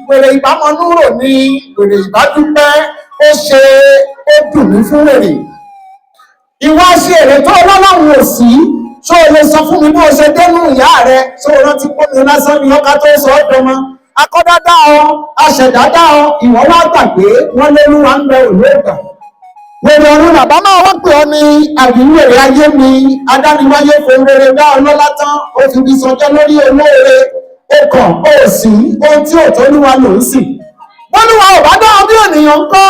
Wèrè ìbámọ́núrò ní wèrè ìbádúpẹ́, ó ṣe ó dùn mí fún wèrè. Ìwọ ṣe èrè tó ọlọ́run ò sí. Ṣó o lè sọ fún mi bí o ṣe dénú ìyá rẹ? Ṣó o rántí pómi lásán ni ọkà tó sọ ọ́ dọmọ? Akọ́dá dá ọ, aṣẹ̀dá dá ọ, ìwọ wá gbàgbé wọ́n lólúwa ń bẹ òlóògbà. Wèrè ọ̀run bàbá máa wọ́n pè ọ́ ní àbí wèrè ayé mi? Adániwáyé fún rere dá ọ lọ́lá tán, ó fi bí sọjọ́ lórí olóore, ó kàn ó sì ohun tí ò tó lúwa ló ń sìn. Bólúwa ò bá dá ọ bí ènìyàn ńkọ́?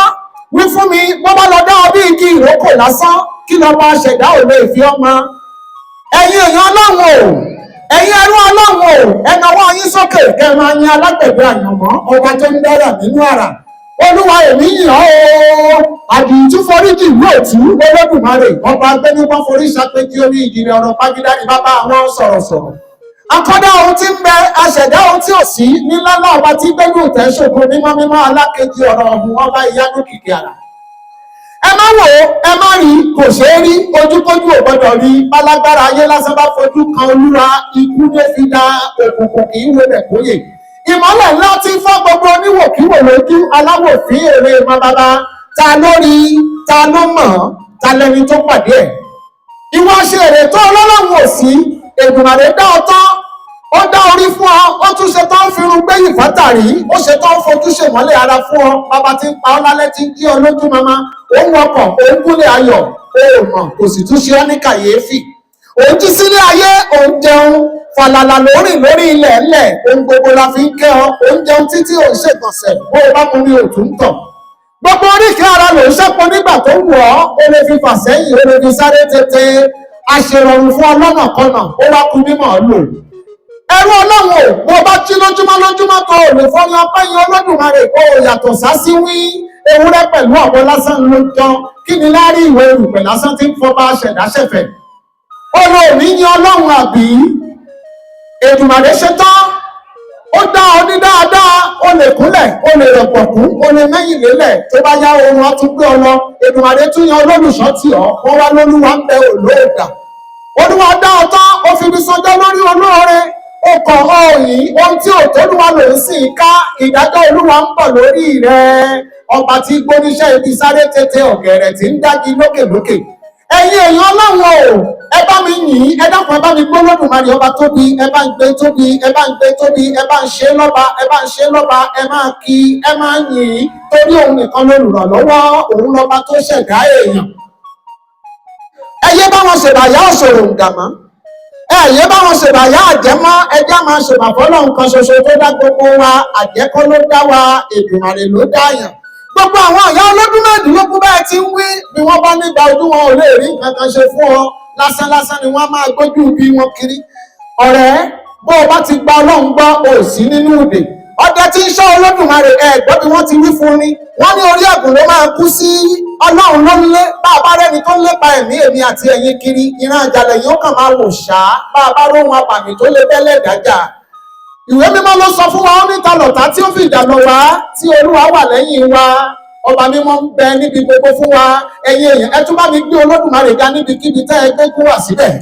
Wí fún mi, bó bá lọ dá ọ bí igi ìrókò lásán, kí lọ bá ṣẹ̀dá ò lè fi ọmọ. Ẹ̀yin èèyàn Ọlọ́run o, ẹ̀yin ẹrú Ọlọ́run o, ẹ nawọ́ yín sókè kẹ́ ẹ máa yin alágbẹ̀dẹ àyànmọ́, ọba tó ń dára nínú àrà. Olúwa, èmi yìn ọ́ o. Àdìtú foríjì ìlú òtú Olódùmarè, ọba agbẹnigbọ́n forí ṣàpèjì orí ìjìnlẹ̀ ọ̀rọ̀ pàgídárì, bàbá àwọn sọ̀rọ̀sọ̀rọ̀. Akọ́dá ohun tí ń bẹ, aṣẹ̀dá ohun tí ò sí, nílá náà, ọba tí gbẹ́lú tẹ̀ ṣògo, mímọ́ mímọ́, alákejì ọ̀rọ̀ ọ̀hún, ọba ìyanu kìkì àrà. Ẹ má wò ó, ẹ má rí, kò ṣeé rí, ojúkójú ò gbọdọ̀ rí. Bálágbára ayé lásán bá fojú kan Olúwa, ikú ló fi da òkùnkùn, kì í wo bẹ̀ kóyè. Ìmọ́lẹ̀ ńlá tí fọ́ gbogbo oníwòkíwò lójú, aláwòfín èrè mọ́ bàbá. Ta ló rí? Ta ló mọ̀? Ta lẹni tó pàdé ẹ̀? Ìwọ ṣe èrè tó ọlọ́run ò sí. Èdùmàrè dá ọ tán, ó dá orí fún ọ, ó tún ṣe tán firun gbẹ́yìn fátàrí, ó ṣe tán fojú ṣèmọ́lẹ̀ ara fún ọ. Bàbá tí ń pa ọ́ lálẹ́, tí ń jí ọ lójú mama, ó ń wọkọ̀, ó ń gúnlẹ̀ ayọ̀, ó mọ̀, kò sì tún ṣe ọ́ ní kàyéfì. Òun jí sílé ayé, òun jẹun fàlàlà lórí lórí ilẹ̀ ẹlẹ̀, ohun gbogbo la fi ń kẹ́ ọ. Òun jẹun títí, òun ṣègbọ̀nsẹ̀, bó o bá mu ní òtún tọ̀. Gbogbo oríkèé ara lòún ṣẹ́pọ̀ nígbà tó wù ọ́, ó lè fi fà sẹ́yìn, ó lè fi sáré tètè. Aṣèrọ̀rùn fún ọlọ́nà kọnà, ó wá kú mímọ̀ lò. Ẹrú Ọlọ́run ò, bó bá jí lójúmọ́ lójúmọ́ tó ò lè fọ́n ọpẹ́ yín Olódùmarè, ó yàtọ̀ sásí wí ewúrẹ́ pẹ̀lú ọ̀bọ lásán ló jọ. Kí ni láárí ìwé erùpẹ̀ lásán tí ń fọba ṣẹ̀dá ṣẹ̀fẹ̀? Ó lọ òní yin Ọlọ́run àbí? Èdùmàrè ṣe tán, ó dá ọ ní dáadáa. Ó lè kúnlẹ̀, ó lè rọ̀gbọ̀kú, ó lè mẹ́yìn lélẹ̀. Tó bá yá, oorun á tún gbé ọ lọ. Èdùmàrè tún yan olólùṣọ́ tì ọ́. Wọ́n wá lólúwa ń bẹ òlóògbà. Olúwa dá ọ tán, ó fi ibi sọjọ́ lórí olóore, ó kàn ọ́ yìí ohun tí ò tólúwa ló ń sìn ká. Ìdájọ́ Olúwa ń bọ̀ lórí rẹ̀, ọba tí gbóníṣẹ́ ibi sáré tètè, ọ̀gẹ̀rẹ̀ tí ń dági lókèlókè. Ẹ̀yin èèyàn Ọlọ́run o, ẹ bá mi yìn ín, ẹ dákun, ẹ bá mi gbọ́ Olódùmarè ọba tóbi, ẹ bá ń gbé tóbi, ẹ bá ń gbé tóbi, ẹ bá ń ṣe lọ́ba, ẹ bá ń ṣe lọ́ba. Ẹ máa kí, ẹ máa yìn ín, torí òun nìkan lolùrànlọ́wọ́, òun lọ́ba tó ṣẹ̀dá èèyàn. Ẹ yé bá wọn ṣèbàyá òṣòro ǹgàmọ́, ẹ yé bá wọn ṣèbàyá àjẹmọ́. Ẹjẹ́ máa ṣèbà fọlọ́run kan ṣoṣo tó dá gbogbo wa. Àjẹkọ́ ló dá wa, Èdùmàrè ló dá yàn. Gbogbo àwọn ìyá ọlọ́dún mẹ́ẹ̀ẹ́dínlógún bẹ́ẹ̀ ti ń wí bí wọ́n bá nígbà ojú wọn ò lè rí nǹkan kan ṣe fún ọ, lásán lásán ni wọ́n máa gbójú bí wọn kiri. Ọ̀rẹ́, bó o bá ti gba Ọlọ́run gbọ́, o sí nínú ìdè. Ọdẹ tí ń ṣọ́ Olódùmarè, ẹ gbọ́ bí wọ́n ti wí fún ni? Wọ́n ní orí ẹ̀gùn ló máa kú sí. Ọlọ́run ló ń lé. Bá a bá rẹ́ni tó ń lépa ẹ̀mí èmi àti ẹ̀yin kiri, ìran àjàlẹ̀ yìí ó kàn máa wò ṣá. Bá a bá róhun abàmì tó lè bẹ́lẹ̀ dájà, ìwé mímọ́ ló sọ fún wa, ó ní ta lọ̀tá tí ó fi ìjà lọ wá tí Olúwa wà lẹ́yìn wa? Ọba mímọ́ ń bẹ níbi gbogbo fún wa. Ẹ̀yin èèyàn, ẹ tún bá mi gbé Olódùmarè ga níbikíbi tẹ́ ẹ gbé kú wà síbẹ̀.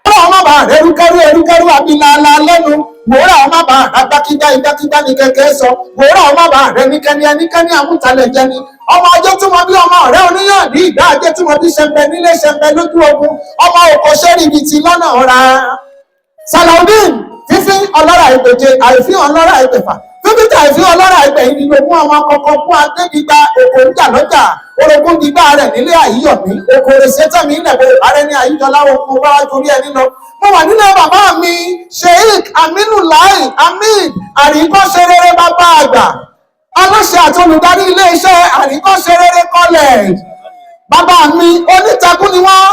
Ọlọ́run má bàa rẹ̀ ẹrúkẹ́rú, ẹrúkẹ́rú abilala lẹ́nu. Wòórà ọmọ bàa rà gbákígbá, igbákígbá ní kẹ̀kẹ́ sọ. Wòórà ọmọ bàa rẹ̀ níkẹ́ni, ẹnikẹ́ni àmútalẹ̀ jẹni. Ọmọ ajé tí mo bí, ọmọ ọ̀rẹ́ oníyàndí ìgbà ajé tí mo bí, ṣẹ̀ǹbẹ̀ nílé, ṣẹ̀ǹbẹ̀ lójú ogun, ọmọ òkò ṣẹ́rìbìtì lọ́nà ọ̀ra. Salaudeen fífín ọlọ́rà ìgbèje, àìfín ọlọ́rà ìgbèfà, fífín tàìfín ọlọ́rà ìgbẹ̀yìndínlógún, ọmọ akọkọ fún adébígbà òkò ń jà lọ́jà, orogún gbígbà rẹ̀ nílé àyíyọ̀mí okòrè sẹ́tẹ̀mí ilẹ̀ bó ààrẹ ní àyíjọlá okun bá torí ẹni lọ. Mo wà nílé bàbá mi, Sheikh Aminu Lai Hamid, àríkọ́ṣe rere, bàbá àgbà, aláṣẹ àti olùdarí iléeṣẹ́ Àríkọ́ṣe Rere College. Bàbá mi onítakú ni wọ́n,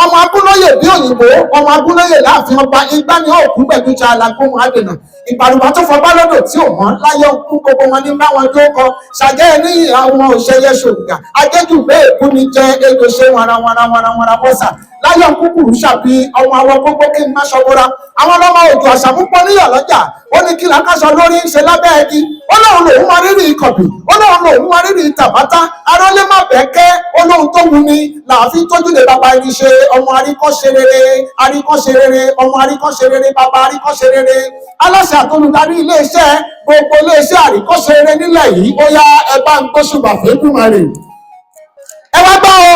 ọmọ agúnlóyè bí òyìnbó, ọmọ agúnlóyè láàfin ọba. Igbá ni ó kú gbẹ̀dújà alágúnmu àdènà ìbàrùbá tó fọba lọ́dọ̀ tí ò mọ́ láyé òkú. Gbogbo wọn ní báwọn tó kọ ṣàjẹ́ ní àwọn òṣèyẹ ṣòǹgà ajẹ́jù bẹ́ẹ̀ kú ní jẹ́ ejò ṣe warawarawarawara bọ́sà láyọ̀ kúkúrú ṣàbí ọmọ àwọn gbogbo kí n má ṣọbọ́ra. Àwọn ọlọ́mọ òjò àṣàmúpọ̀ níyà lọ́jà, ó ní kí làkàṣọ lórí ń ṣe lábẹ́ ẹgi. Ó lóun lòun mọ rírì ìkọ̀bì, ó lóun lòun mọ rírì tàbátá. Arólé má bẹ́kẹ́, ó lóun tó wu ni làáfi tójú lè bàbá ẹni ṣe. Ọmọ àríkọ́ṣe rere, àríkọ́ṣe rere, ọmọ àríkọ́ṣe rere, bàbá àríkọ́ṣe rere, aláṣẹ àtolùdarí iléeṣẹ́, gbogbo iléeṣẹ́ àríkọ́ṣe rere nílẹ̀ yìí. Ó yá, ẹ bá ń gbóṣùbà f'Èdùmàrè. Ẹ wá gbọ́ o,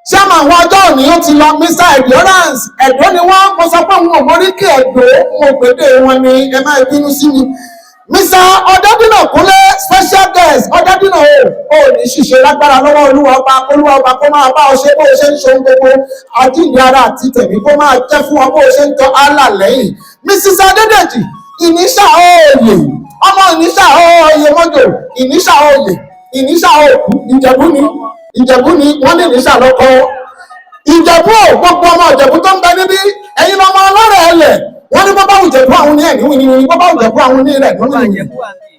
chairman àwọn ọjọ́ òní ó ti lọ, Mr Endurance. Ẹ̀dọ́ ni wọ́n. Mo sọ pé òun ò móríkì Ẹ̀dọ́, mo gbèdé wọn ni, ẹ má bínú sí mi. Mr Ọ̀dẹ́dínà Kúnlé, special guest. Ọ̀dẹ́dínà o, ò ní ṣìṣe lágbára lọ́wọ́ Olúwa Ọba. Olúwa Ọba kó máa bá ọ ṣe bó o ṣe ń ṣe ohun gbogbo. Àjíǹde ara àti tẹ̀mí kó máa jẹ́ fún ọ bó o ṣe ń tọ́ Allah lẹ́yìn. Mrs Adédèjì Ìníṣà Òòyè, ọmọ Ìníṣà Òòyè mọ́jọ, Ìníṣà Òòyè, Ìníṣà Òkú, Ìjẹ̀bú ni, Ìjẹ̀bú ni wọ́n ní Ìníṣà lọ́kọ́. Ìjẹ̀bú ò, gbogbo ọmọ Ìjẹ̀bú tó ń bẹ níbí, ẹ̀yin lọ́mọ ọlọ́rẹ̀ ẹlẹ̀. Wọ́n ní bọ́bá Ìjẹ̀bú àwọn ní ẹ̀ní wìnìwìnì, bọ́bá Ìjẹ̀bú àwọn ní rẹ̀ ní wìnìwìnì,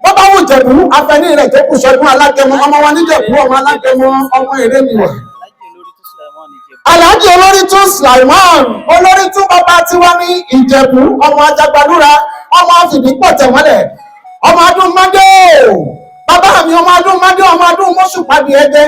bọ́bá Ìjẹ̀bú afẹ́ní rẹ̀ tó kù sọ́dún alágẹmọ. Ọmọ wa níjẹ̀bú, ọmọ alágẹmọ, ọmọ èrè mi wà. Alhaji Olórí tún Sulaiman, olórí tún bàbá tiwa ní Ìjẹ̀bú, ọmọ ajagbalúra, ọmọ afìdípọ̀ tẹ̀wọ́lẹ̀, ọmọ adún mádé o, bàbá mi, ọmọ adún mádé, ọmọ adún mọ́sùpàdé ẹgbẹ́,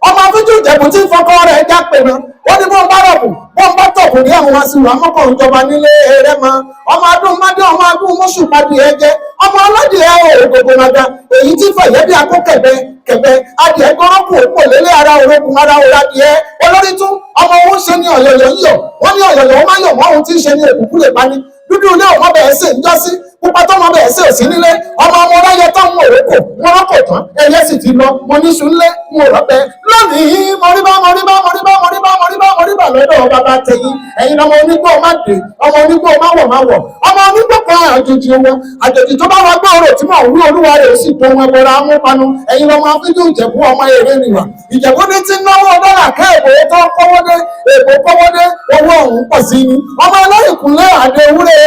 ọmọ afíjú Ìjẹ̀bú tí ń fọkọ rẹ̀ já pè náà. Ó ní bó ń bá rọ̀bù, bó ń bá tọ̀kù ní àwọn aṣíwò amọ́kọ̀ ìjọba nílé eré mọ́. Ọmọ adún mádé, ọmọ adún mọ́sùpàdé ẹgbẹ́, ọmọ ọlọ́dẹ ògògò màgà, èyí tí fẹ̀yẹ́ bí akó kẹ̀bẹ́ kẹ̀bẹ́ adìẹ gbọ́rọ́kù òpó lélẹ̀ ara òrokùn ara òrò adìẹ. Olórí tún ọmọ òun ṣe ní ọ̀yọ̀yọ̀ ń yọ̀ wọ́n ní ọ̀yọ̀yọ̀ ó máa yọ̀ mọ́ ohun tí ń ṣe ní òkùnkùn lè pani dúdú ilé òmọ bẹ̀ẹ́ sè ń jọ́sí, pupa tó mọ bẹ̀ẹ́ sè ò sí nílé. Ọmọ ọmọ ọlọ́yẹ tó ń mọ òrókò wọn rọ́kò tán, ẹyẹ sì ti lọ. Mo níṣu ńlé, mo rọ́bẹ lónìí. Mo rí bá, mo rí bá, mo rí bá, mo rí bá, mo rí bá, mo rí bá lọ́dọ̀ bàbá tẹ̀yìn. Ẹ̀yin ọmọ onígbò má dé, ọmọ onígbò má wọ̀ má wọ̀, ọmọ onígbò kan àjòjì wọn, àjòjì tó bá wá gbọ́ ọ̀rọ̀ tí mò ń wí, olúwa rẹ̀ ó sì tó wọn bọra amúpanu. Ẹ̀yin ọmọ afíjú Ìjẹ̀bú, ọmọ èrè nìwà. Ìjẹ̀bú ní ti náwó dọ́là kẹ́ èbó tó kọ́wọ́ dé, èbó kọ́wọ́ dé, owó ọ̀hún pọ̀ sí ni. Ọmọ ọlọ́yìnkùnlé àdé ewúrẹ́,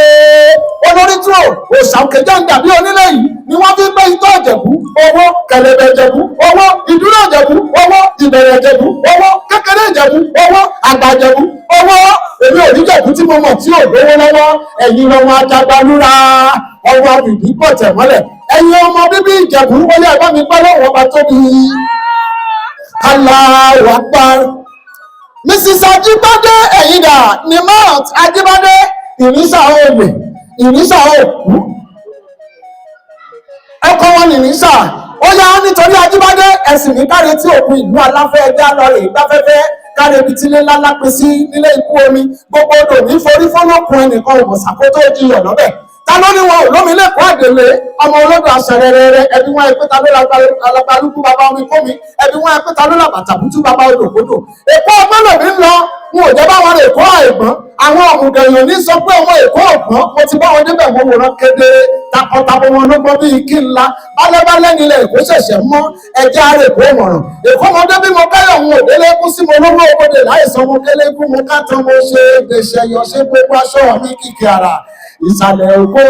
olórí tí ò òòṣà òkèjọ́ ń dàbí onílé yìí ni wọ́n fi gbé itọ́ Ìjẹ̀bú owó, kẹ̀lẹ̀bẹ̀ Ìjẹ̀bú owó, ìdúró Ìjẹ̀bú owó, ìbẹ̀rẹ̀ Ìjẹ̀bú owó, kékeré Ìjẹ̀bú owó, àgbà Ìjẹ̀bú owó. Èmi ò ní Ìjẹ̀bú tí mo mọ̀ tí ò lówó lọ́wọ́. Ẹ̀yin lọ́wọ́ ajagbalúra, ọwọ́ àbìdí pọ̀ tẹ̀mọ́lẹ̀. Ẹ̀yin ọmọ bíbí Ìjẹ̀bú, wọlé ẹ̀gbọ́n mi pẹ́ lọ́wọ́ ọba tóbi. Allahu Akbar. Mrs Ajíbádé Ẹ̀yìndà ní Mount Ajíbádé, Ìrísà òòlè, Ìrísà òkú, ọkọ wọn ní Ìrísà. Ó yá, nítorí Ajíbádé ẹ̀sìn ní káre tí òkun ìlú aláfẹ́ ẹgbẹ́ alọ́rẹ̀ ìgbafẹ́fẹ́ káre ibi tílé ńlá lápin sí nílé ikú omi. Gbogbo odò ní forí fọlọ́kun, ẹnìkan òmùsàkó tó jiyàn lọ́bẹ̀. Ta ló ní wọn ò lómi lẹ́kọ̀ọ́ àdèlé? Ọmọ olódò aṣẹrẹrẹrẹ. Ẹbí wọn ẹgbẹ́ ta ló lagbalúkú bàbá omi kómi? Ẹbí wọn ẹgbẹ́ ta ló làbàtàbútú bàbá odò kodò? Èkó ọgbọ́n lòmí ń lọ, n ò jẹ́ báwọn rè kó àìgbọ́n. Àwọn ọ̀mùgẹ̀yàn ní sọ pé ọmọ Èkó ọ̀gbọ́n. Mo ti bá wọn débẹ̀, mo wòran kedere, takọtabo wọn ló gbọ́ bíi kí ńlá bálẹ́bálẹ́ nílẹ̀ Èkó ṣẹ̀ṣẹ̀ mọ́ ẹjẹ́ ara Èkó mọ̀ràn. Èkó mo débí, mo káyọ̀ òun òdélé kú sí, mo lówó òbodè láìsàn, mo kélé kú, mo ká tán, mo ṣe gbèsè yọ ṣe gbogbo aṣọ mi kìkì àrà. Ìsàlẹ̀ Èkó,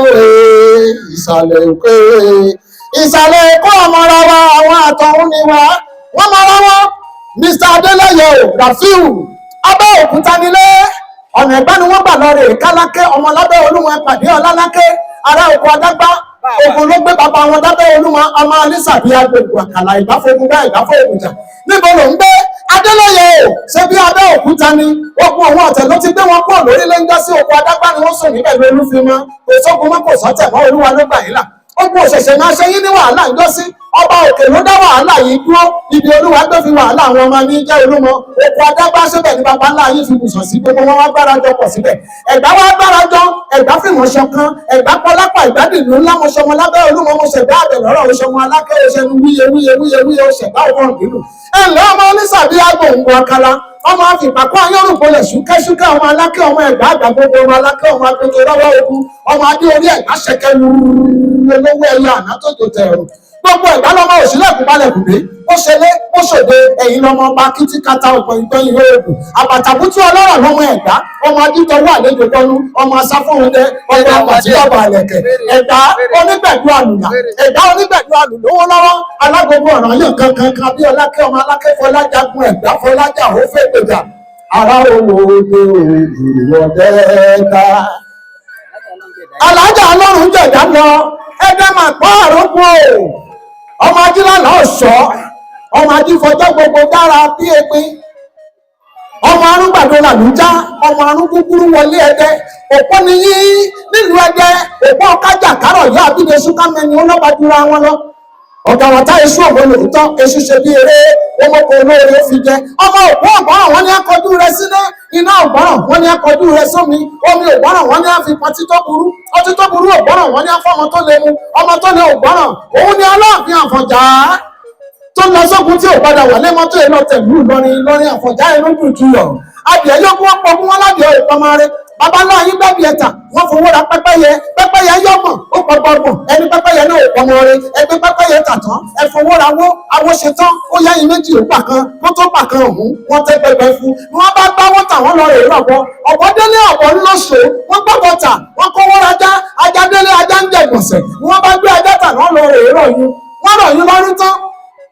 ìsàlẹ̀ Èkó, ìsàlẹ̀ Èkó, ọmọra wa, àwọn àtọ̀hún ni wa, wọ́n mọra wọn. Mr Adeleye o Rafiu, Abẹ́òkúta nílé, ọ̀nà Ẹ̀gbá ni wọ́n gbà lọ rè kálákẹ́. Ọmọ lábẹ́ Olúmọ, pàdé ọlálákẹ́ ará oko adágbá. Ogun ló gbé bàbá wọn dábẹ́ Olúmọ, ọmọ alísàbí agbègbè àkàlà ìgbáfogun bá ìgbáfogun jà. Níbo ló ń gbé, Adélẹ́yẹ o? Ṣé bí Abẹ́òkúta ni? Ogun òun ọ̀tẹ̀ ló ti gbé wọn kúrò lórílẹ̀ ń já sí oko adágbá ni wọ́n sùn níbẹ̀ lólúfimọ́. Kò sógun mọ́, kò sọ́tẹ̀ mọ́, Olúwa ló gbà yín là. Ogun òṣẹ̀ṣẹ̀ máa ṣe yín ní wàhálà ń jọ́sí. Ọba òkè ló dá wàhálà yìí dúró. Ibi Olúwa gbé fi wàhálà àwọn ọmọ ní jẹ́ Olúmọ, oko adágbá síbẹ̀ ní baba ńlá yìí fi bùsọ̀ sí. Gbogbo wọn wá gbára jọ pọ̀ síbẹ̀. Ẹ̀gbá wá gbára jọ, Ẹ̀gbá fìmọ̀ ṣọ̀kan, Ẹ̀gbá pọlápà, Ẹ̀gbá dìlú ńlá. Mo ṣọmọ lábẹ́ Olúmọ, mo ṣẹ̀gbá àbẹ̀ lọ́rọ̀, mo ṣọmọ alákẹ́ oṣẹnu wúye wúye wúye wúye, oṣẹ̀gbá ọgbọ̀n dínú. Ẹ̀ ǹlẹ́ ọmọ onísàbí agbóhùngbò akala, ọmọ àfìpàkọ́ ayọ́rùnbolẹ̀ ṣúkẹ́ṣúkẹ́, ọmọ alákẹ́, ọmọ Ẹ̀gbá àgbà gbogbo, ọmọ alákẹ́, ọmọ agbègbè lọ́wọ́ ogun, ọmọ adé orí Ẹ̀gbá ṣẹkẹ wúrúrú olówó ẹyọ àná tó jò tẹ̀rù. Gbogbo Ẹ̀gbá lọ́mọ òṣìlẹ̀kùn balẹ̀kùn dé, ó ṣẹlẹ̀ ó ṣòde. Ẹ̀yìn lọ́mọ ọba kìtìkàtà ọ̀gbọ̀n ìgbọ̀nyìn oògùn àbàtàbútú ọlọ́rọ̀ lọ́mọ Ẹ̀gbá, ọmọ adítọ́wọ́ àlejò bọ́nú, ọmọ asáfóhundẹ, ọmọ àpàtìlọ́bà àlẹ̀kẹ̀. Ẹ̀gbá onígbẹ̀dú àlùlà, Ẹ̀gbá onígbẹ̀dú àlùlówó lọ́wọ́, alágbogbo ọ̀ràn yàn kankan kan bí ọlákẹ́, ọmọ alákẹ́ fọlájagun, Ẹ̀gbá fọlájà ó fẹ́ gbèjà ara owó òde òwúrọ̀. Alájà ọlọ́run jẹ̀dá lọ, ẹ̀dá máa pọ́ àrógbó o. Ọmọ ajílànà ọ̀ṣọ́, ọmọ ajífọjọ́ gbogbo dára bí egbin, ọmọ arúgbàdo làlújá, ọmọ arún kúkúrú wọlé ẹdẹ, òpó ni yín nílùú ẹdẹ, òpó kájà kárọ̀ yá àbídẹ́sù kámẹ́ni ọlọ́bàdúrà wọn lọ. Ọ̀gàràtà iṣu òwò lòótọ́, eṣu ṣe bí eré, ọmọkò olóore ó fi jẹ. Ọmọ òpó ọ̀gbọ́ràn wọn ní akọjú rẹ síná, iná ọ̀gbọ́ràn wọn ní akọjú rẹ sómi, omi ọ̀gbọ́ràn wọn ní àfi pọtí tó burú, ọtí tó burú ọ̀gbọ́ràn wọn ní afọ́mọ tó lè mu, ọmọ tó lè ọ̀gbọ́ràn, òun ni Aláàfin Àfọ̀njá tó lọ sógun tí ò padà wà lẹ́mọ́ tó yẹ lọ tẹ̀lú Ìlọrin. Ìlọrin Àfọ̀njá inú dùn jù yọ. Adìẹ yókù wọn pọ̀ fún wọn ládìẹ ìpamọ́rẹ́. Bàbá náà yín gbẹ́bí ẹ̀ta, wọ́n fowó ra pẹ́pẹ́yẹ, pẹ́pẹ́yẹ yọ̀gbọ̀n, ó pọ̀ gbọ̀ngbọ̀n, ẹni pẹ́pẹ́yẹ náà ò pọmọ rẹ, ẹgbẹ́ pẹ́pẹ́yẹ tà tán, ẹ fowó ra wó, awó ṣe tán, ó yá yín méjì ó gbà kan, kó tó gbà kan ọ̀hún, wọ́n tẹ́ pẹpẹ fún. Ni wọ́n bá gbáwó tà wọ́n lọ rè rọ̀bọ, ọ̀bọ délé ọ̀bọ ńlọ́ṣọ́, wọ́n gbọ́bọ̀ tà, wọ́n kówó rajá, ajá délé ajá ń jẹ gbọ̀nsẹ̀, ni wọ́n bá gbé ajá tà wọ́n lọ rè rọ̀yún, wọ́n rọ̀yún lọ́rún tán,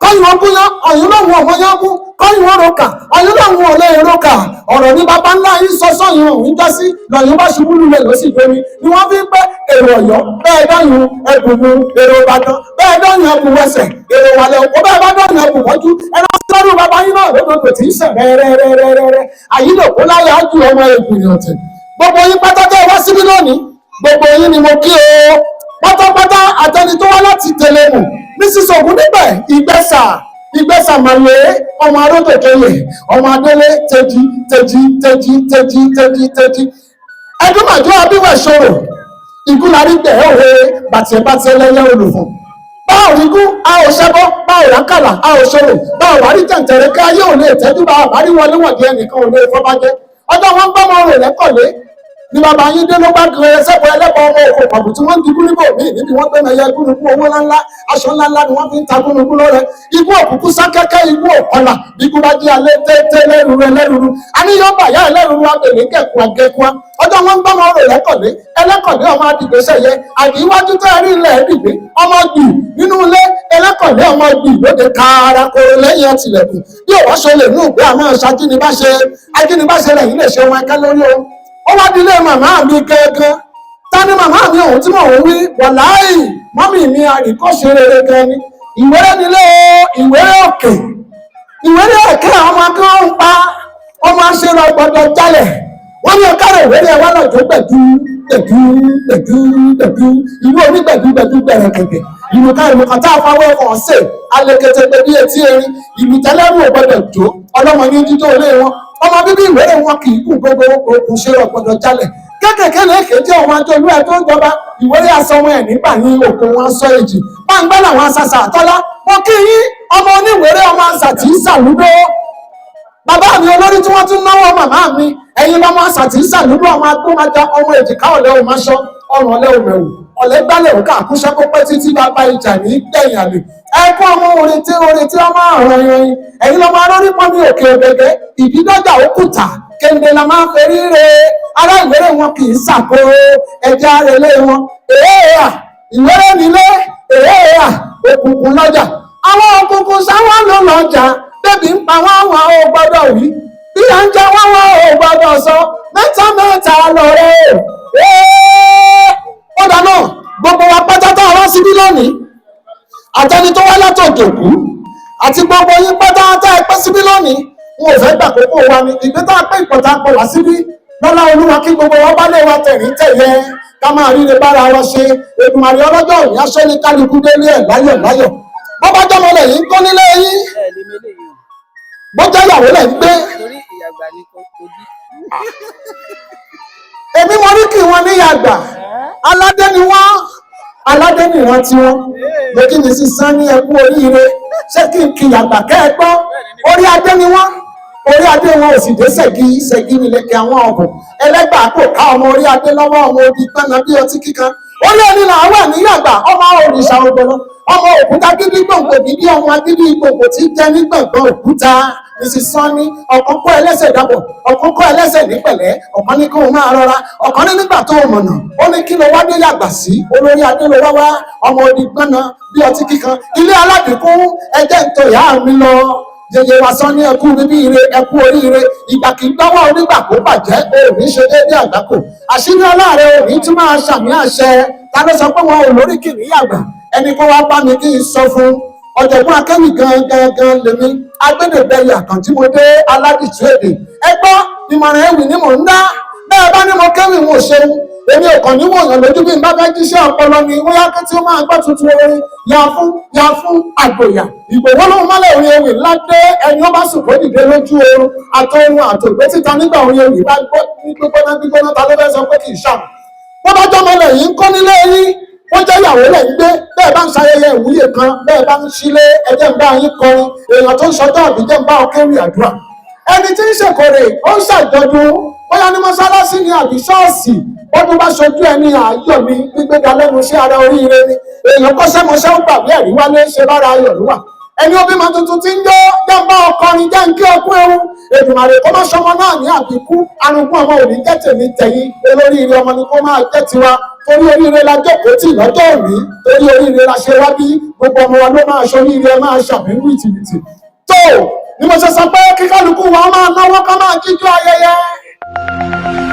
kọ́yìn wọn gúnyán, ọ̀yún lòun ò mọyán gún, kọ́yìn wọn roka, ọ̀yún lòun ò lè roka. Ọ̀rọ̀ ní baba ńlá yín sọ sọ́yún òun já sí, lọ́yún bá ṣubú lulẹ̀ ló sì domi. Ni wọ́n fi ń pẹ́ èrò Ọ̀yọ́, bẹ́ẹ̀ dọ́yún ẹ̀bùnmu, èrò Ìbàdàn, bẹ́ẹ̀ dọ́yún ẹ̀bùn wẹsẹ̀, èrò wàlẹ̀ òkú, bẹ́ẹ̀ bá dọ́yún ẹ̀bùn wọ́jú, ẹ̀rọ sọ́dún baba yín náà lódòdó tí ń sẹ̀ rẹ́rẹ́rẹ́rẹ́rẹ́. Àyílòkó láyà á ju ọmọ ègùn ọ̀tẹ̀. Gbogbo yín pátá tẹ́ wá síbí lónìí, gbogbo yín ni mo kí o pátápátá, àtẹni tó wá láti Tẹlẹmù, Mrs. Ògúndípẹ̀ Ìgbẹ́sà, Ìgbẹ́sà màlẹ́, ọmọ aródòkèlè, ọmọ adélé tẹ́jí tẹ́jí tẹ́jí tẹ́jí tẹ́jí tẹ́jí, ẹdúnmàjọ abíwẹ̀ ṣòro ìgúnlarí gbẹ̀ òwe bàtìẹ̀bàtìẹ̀ lẹ́yẹ olùfọ̀n. Bá ò rí gún a ò ṣẹbọ, bá ò rákàlà a ò ṣòro, bá ò wárí tẹ̀ǹtẹ̀rẹ̀ ká yóò lè tẹ́jú, bá ò bá rí wọlé wọ̀dí ẹnìkan ò lè fọbajẹ. Ọjọ́ wọn gbọ́mọ rò lẹ́kọ̀lé ní bàbá yín dé ló bá gan ẹsẹ̀bọ ẹlẹ́bọ ọmọ òkò pàbù tí wọ́n ń dikú níbò míì níbi wọ́n gbé ẹyẹ gúnugún owó ńláńlá, aṣọ ńláńlá ni wọ́n fi ń ta gúnugún lọ́rẹ. Ikú òkùnkùn sákẹ́kẹ́, ikú òkọlà, ikú bá jí alẹ́ tẹ́tẹ́ lẹ́ruru ẹlẹ́ruru àníyàn bàyá ẹlẹ́ruru abèlé kẹ̀kọ́ agẹ́kọ́. Ọjọ́ wọn ń gbọ́ ọmọ rò lẹ́kọ̀lé, ẹlẹ́kọ̀lé ọmọ adìgbésẹ̀ yẹ àdìwájú tẹ́ rí ilẹ̀ ẹ̀dìgbé ọmọ gbì nínú ilé, ẹlẹ́kọ̀lé ọmọ gbì lóde kaarakoro lẹ́yìn ọtìlẹ̀kùn. Bí òwò ṣe lè mú ìgbé àmọ́ ṣajínigbáṣe ajínigbáṣe lẹ́yìn lè ṣe ọmọ ẹ̀ká lórí o. Ó wá dilé màmá mi gangan. Ta ni màmá mi òun tí mò ń wí? Wàláì mọ́mì mi àríkọ́ṣe rere gan ni. Ìwéré nílé o, ìwéré òkè, ìwéré òkè àwọn ọmọ kan ń pa ọmọ aṣèrò gbọdọ̀ jalẹ̀. Wọ́n ní ọ̀kadà ìwéré ẹ̀wá náà tó gbẹ̀dú gbẹ̀dú gbẹ̀dú gbẹ̀dú, ìlú onígbẹ̀dú gbẹ̀dú gbẹ̀rẹ̀ kẹ̀kẹ́, ìlú ká ìlú kan tá a fọwọ́ ẹ̀fọ́ ṣe alẹ́kẹ̀tẹ̀ gbẹ̀dú etí erin, ìlú tẹ́lẹ̀rù ò gbọdọ̀ jó ọlọ́mọ ní jíjó ilé wọn. Ọmọ bíbí ìwéré wọn kì í kú gbogbo okùn ṣe ọ̀gbọ̀dọ̀ jalẹ̀. Kékèké léèké jẹ́ ọmọ ajé olú ẹ̀ tó ń jọba ìwéré asọmọ ẹ̀ nígbà yín òkun wọn sọ èjì gbàngbà làwọn asàsà àtọ́lá. Mo kí yín ọmọ oníwèrè ọmọ àṣà tí ń sàlúdó. Bàbá mi olórí tí wọ́n tún náwó màmá mi, ẹ̀yin lọ́mọ àṣà tí ń sàlúdó, ọmọ agbóhùnmájà, ọmọ èjìká ọ̀lẹ́ òmáṣọ, ọrùn ọ̀lẹ́ òmẹ̀wù, ọ̀lẹ́ gbálẹ̀ òkà àkúṣẹ́ kó pẹ́ títí bàbá ìjà ní gbẹ̀yìn àlè. Ẹkún ọmọ orin tí orin tí ọmọ àrùn ẹyin, ẹ̀yin lọ́mọ arórí pọ́n ní òkè ògègè, ìdídọ́jà òkúta kéde la máa ń ferí re. Ará ìwéré wọn kì í sàkó ẹja relé wọn. Èèyà ìwéré nílé, èèyà òkùnkùn lọ́jà, àwọn òkùnkùn sáwọn ló lọ́jà, bébí ń pa wọ́n wọn ò gbọ́dọ̀ wí, bí à ń jẹ wọ́n wọn ò gbọ́dọ̀ sọ, mẹ́ta mẹ́ta lọ́rẹ́ o. Ó dáná gbogbo wa pátá tá a wá síbí lónìí, àtẹni tó wá látòkè òkú àti gbogbo yín pátá tá ẹ pẹ́ síbí lónìí, n ò fẹ́ gbà kókó wa ni ìgbé tá a pé ìpọ̀tà pọ̀ wá síbí lọ́lá Olúwa kí gbogbo wa bá lè wa tẹ̀rín tẹ̀yẹ ká máa ríre bára wa ṣe. Èdùmàrè ọlọ́jọ́ òní aṣọ ní kálukú délé ẹ̀ láyọ̀ láyọ̀. Bó bá jọmọ lẹ̀ yín kó nílé yín, bó jẹ́ ìyàwó lẹ̀ ń gbé. Èmi mo ní kí wọn níyàgbà, aládé ni wọ́n, aládé ni ìrántí wọn. Mo kí mi sí sán ní ẹkú oríire, ṣé kí n kí yàgbà kẹ́ ẹ gbọ́? Orí adé ni wọ́n, orí adé wọn ò sì dé ṣẹ́gi ṣẹ́gi nílẹ̀kẹ̀ àwọn ọ̀gùn ẹlẹ́gbàá kò ká ọmọ orí adé lọ́wọ́, ọmọ odi gbọ́nà bí ọtí kíkan. Orí ẹni là wà níyàgbà, ọmọ òrìṣà ògbọ̀nà, ọmọ òkúta gidi gbòǹgbò gidi, ọmọ agídí gbòǹgbò tí jẹ ní gbọ̀ngbọ̀n òkúta. Mrs. Sanni, ọ̀kan kọ́ ẹlẹ́sẹ̀ dàbọ̀, ọ̀kan kọ́ ẹlẹ́sẹ̀ ní pẹ̀lẹ́, ọ̀kan ní kó o máa rọra, ọ̀kan ní nígbà tó o mọ̀nà, ó ní kí ló wá dé yàgbà sí, olórí adé ló wá wá, ọmọ odi gbọ́nà bí ọtí kíkan, ilé aládìkún ẹjẹ́ ń tòyà mi lọ. Yeye wa sọ ní ẹkú bíbí ire, ẹkú oríire, ìgbà kì í gbọ́wọ́ onígbà kó bàjẹ́, òní ṣe déédéé àgbákò. Àṣírí ọláàrẹ òní tún máa ṣàmì àṣẹ. Ta ló sọ pé wọn ò lórí kìnìún yàgbà? Ẹni kó wá bá mi kí n sọ fún ọ̀jọ̀gbọ́n akéwì gan gan lèmi, agbẹ́dẹ̀gbẹ̀yẹ àkàntí mo dé aládìtú èdè. Ẹ gbọ́, ìmọ̀ràn ewì ni mò ń dá. Bẹ́ẹ̀ bá ní mo kéwì, mo ṣeun. Èmi ò kàn ní wòyàn lójú bí n bá fẹ́ jíṣẹ́ ọpọlọ ni. Ó yá kí tí ó máa gbọ́ tuntun orin ya fún ya fún àgbòyà ìgbòho lóhun mọ́lẹ̀. Orin ewì ńlá dé. Ẹni ó bá sùn kó dìde lójú oorun, àtọrun àtògbé títa nígbà orin ewì bá gbọ́ ní gbígbóná gbígbóná. Ta ló fẹ́ sọ pé kì í ṣàmù? Bó bá jọmọ lẹ̀ yìí ń kọ́ nílé yín, ó jẹ́ ìyàwó lẹ̀ ń gbé, bẹ́ẹ̀ bá ń ṣayẹyẹ ìwúyè kan, bẹ́ẹ̀ bá ń sílé, ẹjẹ́ ń bá yín kọrin. Èèyàn tó ń ṣọjọ́ àbí, jẹ́ ń bá ọ kéwì àdúrà. Ẹni tí ń ṣèkórè, ó ń ṣàjọdún, bóyá ní mọ́ṣáláṣí ni àbí ṣọ́ọ̀ṣì, ọdún bá ṣojú ẹni, ààyò mi gbígbéga lẹ́nu sí ara oríire ni. Èèyàn kọ́ṣẹ́mọṣẹ́, ó gbàgbé ẹ̀rí wálé, ṣe bára ayọ̀ ló wà. Ẹni ó bímọ tuntun tí ń jó, jẹ́ ń bá ọkọrin, jẹ́ ń kí ọkún ewu. Èdùmàrè kó má ṣọmọ náà ní àbíkú. Arúgbó ọmọ òní jẹ́ tèmi tẹ̀yìn. Olóríire ọmọ ni kó máa jẹ́ tiwa, torí oríire la jókòó tì lọ́jọ́ òní, torí oríire la ṣe wá bí. Gbogbo ọmọ wa ló máa ṣoríire. Ẹ máa ṣàmì wìtìwìtì. Tó ni mo ṣe sọ pé kíkálukú wa máa náwó, ká máa jíjó ayẹyẹ.